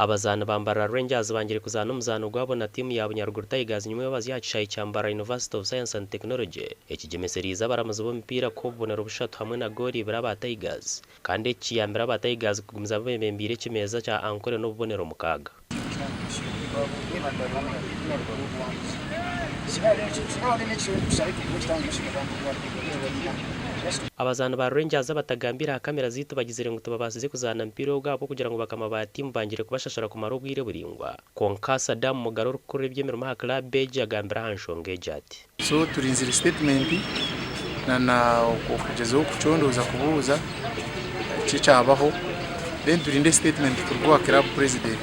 Abazaani ba Mbarara Rangers bangire kuzaana omuzaano gwabo na tiimu ya Bunyaruguru Tigers nyuma y'obazi aha kishaayi kya Mbarara University of Science and Technology ekigyemesereize abaramuzi b'omupiira kuha obubonero bushatu hamwe na goolo ibiri aba Tigers kandi eki kiyambire aba Tigers kugumizamu bebembeire ekimeeza kya Ankole n'obubonero mukaaga. Abazaani ba Rangers abatagambire aha kamera zaitu bagizire ngu tibabaasize kuzaana mupiira ogu ahabw'okugira ngu bakama ba tiimu bangire kubashashura kumara obwire buraingwa. Kwonka Saddam Mugalu orikukurira eby'emirimo aha club egi agambire aha nshonga egi ati. So turinzire statement na na okugyezaho kucondooza kubuuza eki ekyabaho then turinde statement kuruga owa club president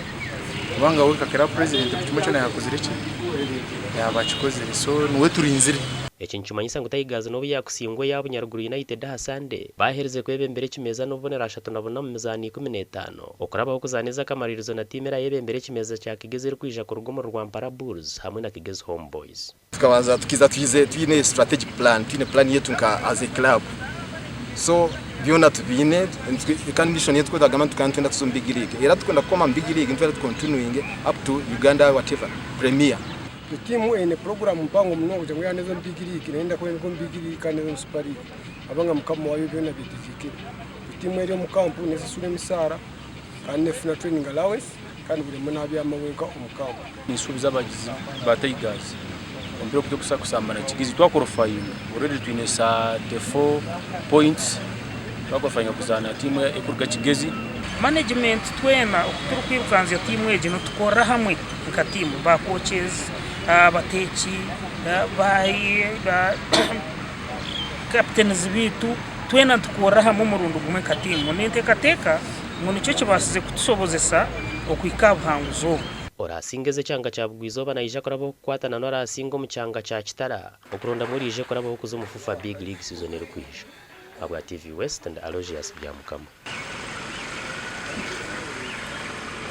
kubanga we nka club president buri kimwe kyona yakozire ki yaaba akikozire so niwe turinzire. Eki nikimanyisa ngu Tigers n'obu yaakusingwa eya Bunyaruguru United aha Sande, baaherize kwebembera ekimeeza n'obubonero 34 omu mizaano 15, okurabaho kuzaana ez'akamaririzo na tiimu eraayebembere ekimeeza kya Kigezi erikwija kuruga omuri Rwampara Bulls hamwe na Kigezi Homeboyz. Tukabanza tukiza twize twine strategic plan, twine plan yetu nka as a club so byona tubiine kandi mission yetu twagamba nti tukaba nitwenda tuze omu big league era tukwenda kukoma omu big league nitwenda tu continuinge up to Uganda whatever premier. Tiimu eine puroguraamu mpango munonga kugira ngu yaaba neeza omu big league neyenda kuba eri omu big league kandi neeza omu super league ahabw'okuba mukama waayo byona abyetegyekeire. Tiimu eri omu kampu neeshashurwa emisaara kandi neefuna training allowance kandi buri omwe naabyama wenka omu kampu. Ninsuubiza abagizi ba Tigers omupiira ogu turikuza kushamba na Kigezi twakorofayinga already twine 34 points twakorofayinga kuzaana tiimu erikuruga Kigezi. Management twena oku turikwirukanzya tiimu egi nitukorera hamwe nka tiimu ba coaches, abateeki, ba captains baitu twena nitukorera hamwe omurundi gumwe nka tiimu. Ninteekateeka ngu nikyo kibaasize kutushobozesa okuhika aha buhanguzi obu. Orasingeza ekyanga kya Bugwa-izooba naija kurabaho kukwatana n'orasinga omu kyanga kya Kitara okurondamu oraije kurabaho kuza omu FUFA Big League sizoni erikwija. Ahabwa TV West ndi Aloysius Byamukama.